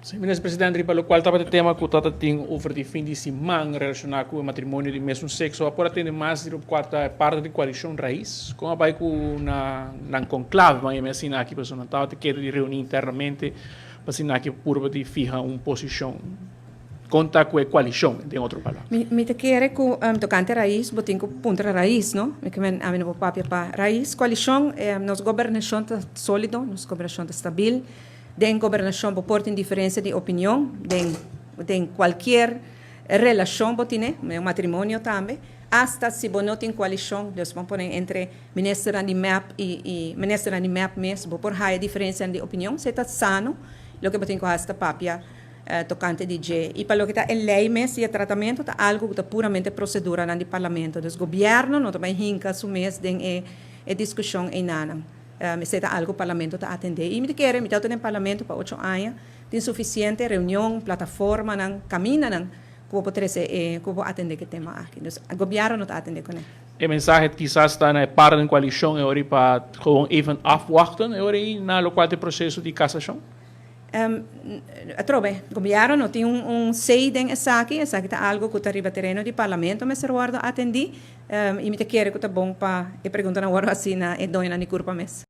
Si, Minister Presidente, riba locual tabata e tema cu tata tin over di fin di siman relaciona cu e matrimonio di mesun sexo, a por a tende mas di locual ta e parti di coalicion Raiz, con a bay cu na nan conclave, ban yama asina aki, pasobra nan tabata keda di reuni internamente pa asina aki purba di fiha un posicion. Con ta cu e coalicion, den otro palabra? Mi ta kere cu tocante Raiz, bo tin cu puntra Raiz, no? Mi ke men ami no por papia pa Raiz. Coalicion, nos gobernacion ta solido, nos gobernacion ta stabil. Den gobernashon bo por tin diferensia di opinion, den den kualkier relashon bo tine, den un matrimonio tambe, asta si bo no tin koalishon, dus bo pone entre ministernan di mep i i ministernan di mep mes, bo por haya diferensianan di opinion, si e ta sano, loke bo tin ku hasi ta papia tokante di dje. I pa loke ta e lei mes i e tratamentu ta algu ku ta puramente proseduranan di parlamento, dus gobièrnu no ta bai hinka su mes den e e diskushon einanan. Esei ta algu Parlamento ta atendé. I mi ta kere, mi ta den Parlamento pa 8 aña, tin sufisiente reunion, plataformanan, kamindanan ku bo por trese e, ku bo por atendé ku e tema aki. Dus gobièrnu no ta atendé kuné. E mensahe kisas ta na e par den koalishon e ora pa gewoon even afwachten e ora ei na lokual ta e proseso di kasashon? Atrobe, gobièrnu no tin un say den esaki. Esaki ta algu ku ta riba tereno di Parlamento mester wòrdu atendí. I mi ta kere ku ta bon pa e preguntanan wòrdu hasi na e doñonan di kurpa mes.